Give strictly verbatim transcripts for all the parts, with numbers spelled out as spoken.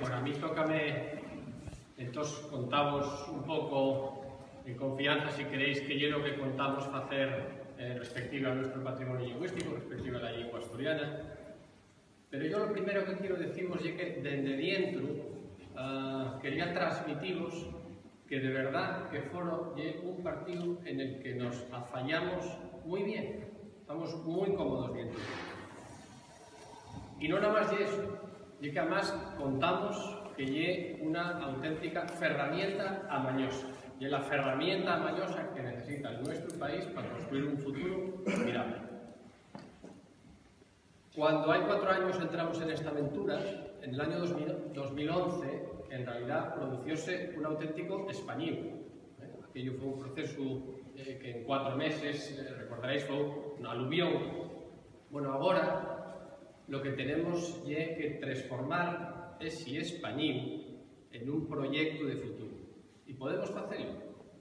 Bueno, a mí tócame, entós, contavos un poco en confianza, si queréis, qué ye lo que contamos facer, eh, respectiva a nuestro patrimonio lingüístico, respectiva a la lengua asturiana. Pero yo lo primero que quiero deciros ye que dende dientro, ah, quería transmitiros que de verdad que Foro ye un partido en el que nos afayamos muy bien, estamos muy cómodos dientro. Y no nada más ye eso, ye que además contamos que ye una auténtica ferramienta amañosa. Ye la ferramienta amañosa que necesita el nuestro país pa construir un futuro mirable. Cuando hai cuatro años entramos en esta aventura, en el año dos mil, dos mil once, en realidad producióse un auténtico españíu. ¿Eh? Aquello fue un proceso, eh, que en cuatro meses, eh, recordaréis, fue un aluvión. Bueno, agora lo que tenemos ye que transformar esi españíu en un proyecto de futuro. ¿Y podemos facelo?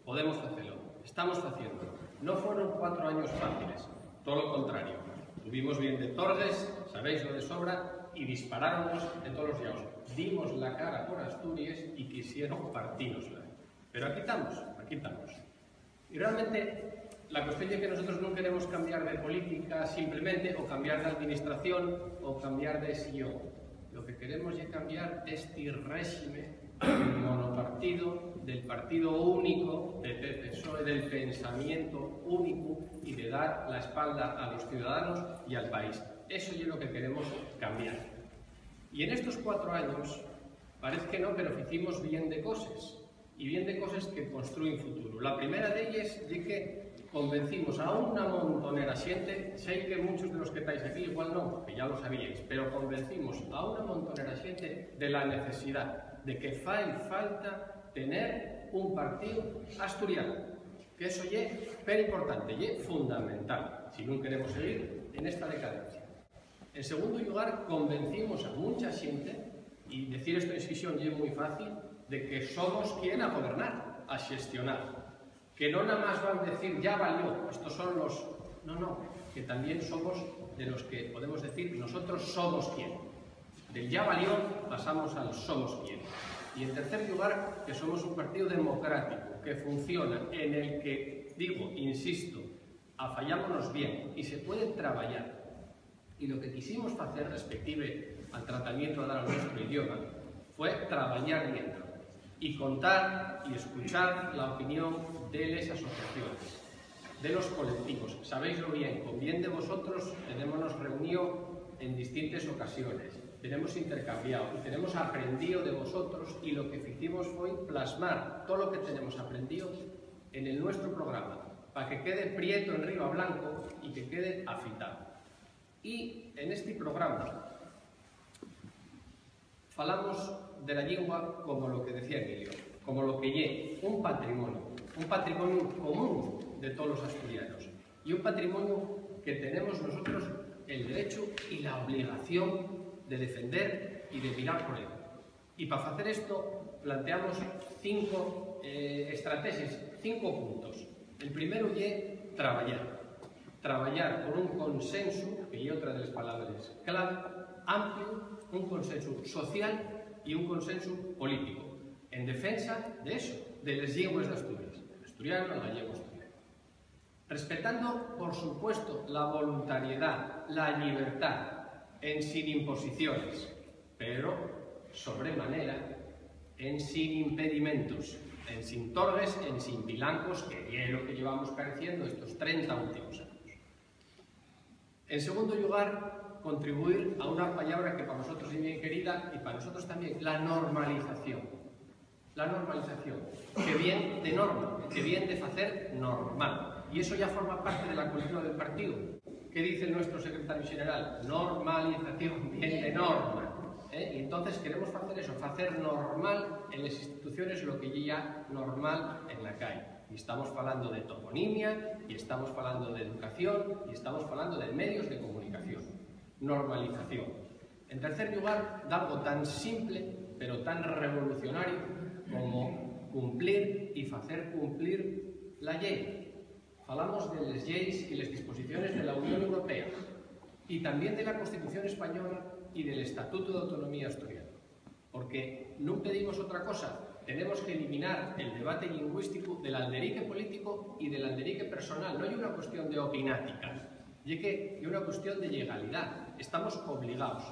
Podemos facelo. Estamos faciendo. No fueron cuatro años fáciles, todo lo contrario. Tuvimos bien de torgues, sabéislo de sobra, y disparáronnos de todos los llados. Dimos la cara por Asturies y quisieron partínosla. Pero aquí estamos, aquí estamos. Y realmente la cuestión es que nosotros no queremos cambiar de política simplemente, o cambiar de administración, o cambiar de CEO. Lo que queremos es cambiar este régimen monopartido, del partido único de P P, PSOE, del pensamiento único y de dar la espalda a los ciudadanos y al país. Eso es lo que queremos cambiar. Y en estos cuatro años, parece que no, pero hicimos bien de cosas. Y bien de coses que construyen futuro. La primera d'elles ye que convencimos a una montonera xente, sé que muchos de los que estáis aquí igual no, porque ya lo sabíais, pero convencimos a una montonera xente de la necesidad de que fai falta tener un partido asturiano, que eso ye pero importante, ye fundamental, si no queremos seguir en esta decadencia. En segundo llugar, convencimos a muncha xente, y decir esto en Xixón ye mui fácil, de que somos quien a gobernar, a xestionar. Que no nada más van decir, "Ya valió, estos son los..." No, no, que también somos de los que podemos decir, "Nosotros somos quien". Del "ya valió" pasamos al "somos quien". Y en tercer llugar, que somos un partido democrático, que funciona, en el que, digo, insisto, afayámonos bien y se puede trabayar. Y lo que quisimos facer respective al tratamientu a dar al nuestro idioma fue trabayar dientro y contar y escuchar la opinión de les asociaciones, de los colectivos. Sabéislo bien, con bien de vosotros tenémonos reunío en distintes ocasiones, tenemos intercambiao y tenemos aprendío de vosotros, y lo que ficimos foi plasmar todo lo que tenemos aprendío en el nuestro programa, pa que quede prieto enriba blanco y que quede afitado. Y en este programa falamos de la llingua como lo que decía Emilio, como lo que ye un patrimonio, un patrimonio común de todos los asturianos, y un patrimonio que tenemos nosotros el derecho y la obligación de defender y de mirar por él. Y pa facer esto, planteamos cinco, eh, estrategies, cinco puntos. El primero ye trabayar. Trabayar por un consensu, que ye otra de les palabres clave, amplio, un consensu social y un consensu político, en defensa de eso, de les llingües d'Asturies, el asturiano, el gallego, asturiano. Respetando, por supuesto, la voluntariedá, la llibertá, ensin imposiciones, pero, sobre manera, ensin impedimentos, ensin torgues, ensin vilancos, que ye lo que llevamos careciendo estos trenta últimos años. En segundo llugar, contribuir a una pallabra que pa vosotros ye bien querida y pa nosotros tamién, la normalización. La normalización, que vien de norma, que vien de facer normal. Y eso ya forma parte de la cultura del partido. ¿Qué dice el nuestro secretario xeneral? Normalización, vien de norma. ¿Eh? Y entonces queremos facer eso, facer normal en les instituciones lo que ye ya normal en la cai. Y estamos falando de toponimia, y estamos falando de educación, y estamos falando de medios de comunicación. Normalización. En tercer llugar, d'algo tan simple, pero tan revolucionario como cumplir y facer cumplir la llei. Falamos de les lleis y les disposiciones de la Unión Europea y tamién de la Constitución española y del Estatuto d'Autonomía Asturiana. ¿Por Que nun pedimos otra cosa, tenemos que eliminar el debate lingüístico del alderique político y del alderique personal. No ye una cuestión de opinática, ye que ye una cuestión de legalidá. Estamos obligaos.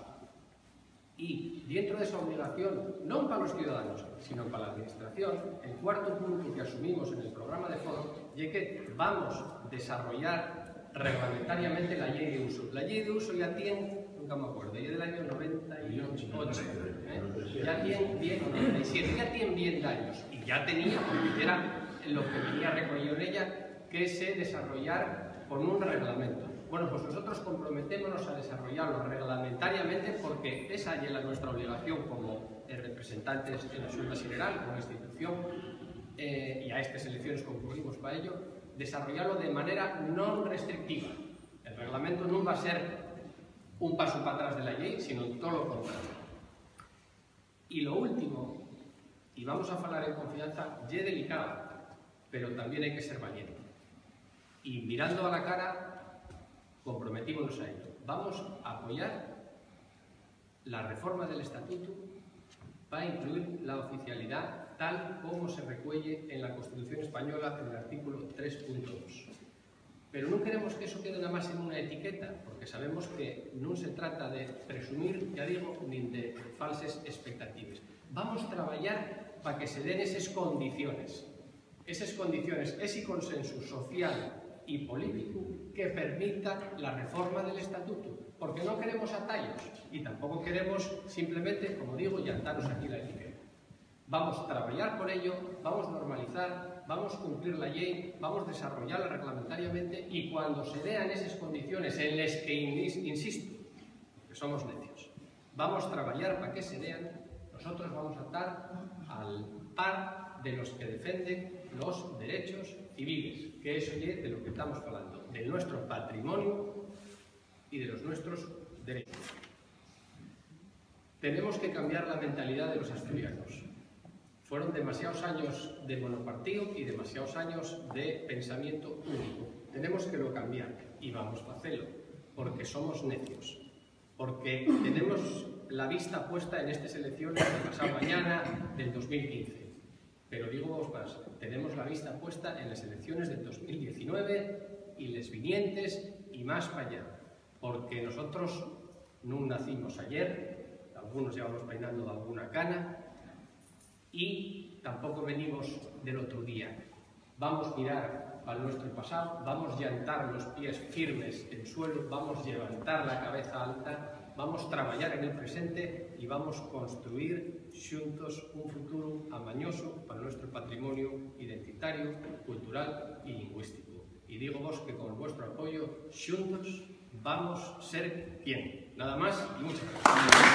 Y dentro de esa obligación, non pa los ciudadanos, sino pa la administración, el cuarto punto que asumimos en el programa de foro ye que vamos desarrollar reglamentariamente la llei de uso. La llei de uso ya tien, nunca me acuerdo, ye del año noventa y ocho, ¿eh? Ya tien diez, noventa y siete, ya tien diez años, y ya tenía, porque era lo que venía recogido en ella, que se desarrollar con un reglamento. Bueno, pues nosotros comprometémonos a desarrollarlo reglamentariamente, porque esa ye la nuestra obligación como, eh, representantes en la Xunta Xeneral, como institución, eh, y a estas elecciones concurrimos pa ello, desarrollarlo de manera non restrictiva. El reglamento nun va a ser un paso pa atrás de la llei, sino todo lo contrario. Y lo último, y vamos a falar en confianza, ye delicado, pero también hai que ser valiente. Y mirando a la cara, comprometímonos a ello. Vamos a apoyar la reforma del estatuto pa incluir la oficialidá tal como se recuelle en la Constitución española en el artículo tres punto dos. Pero non queremos que eso quede nada más en una etiqueta, porque sabemos que non se trata de presumir, ya digo, nin de falses expectatives. Vamos trabayar pa que se den eses condiciones, eses condiciones, ese consensu social y político que permita la reforma del estatuto, porque no queremos atallos y tampoco queremos simplemente, como digo, llantaros aquí la etiqueta. Vamos trabayar por ello, vamos normalizar, vamos cumplir la llei, vamos desarrollarla reglamentariamente y cuando se dean eses condiciones en les que, insisto, porque somos necios, vamos trabayar pa que se dean, nosotros vamos a tar al par de los que defenden los derechos civiles, que eso ye de lo que estamos falando, del nuestro patrimonio y de los nuestros derechos. Tenemos que cambiar la mentalidá de los asturianos. Fueron demasiados años de monopartío y demasiados años de pensamiento único. Tenemos que lo cambiar y vamos a hacerlo, porque somos necios, porque tenemos la vista puesta en estas elecciones de pasado mañana del dos mil quince. Pero digo vos más, tenemos la vista puesta en las elecciones del dos mil diecinueve y les vinientes y más pa allá, porque nosotros nun nacimos ayer, algunos llevamos peinando alguna cana y tampoco venimos del otro día. Vamos mirar pal nuestro pasado, vamos llantar los pies firmes en suelo, vamos llevantar la cabeza alta, vamos trabayar en el presente y vamos construir xuntos un futuro amañoso pal nuestro patrimonio identitario, cultural y lingüístico. Y digo vos que con vuestro apoyo, xuntos, vamos ser quien. Nada más y muchas gracias.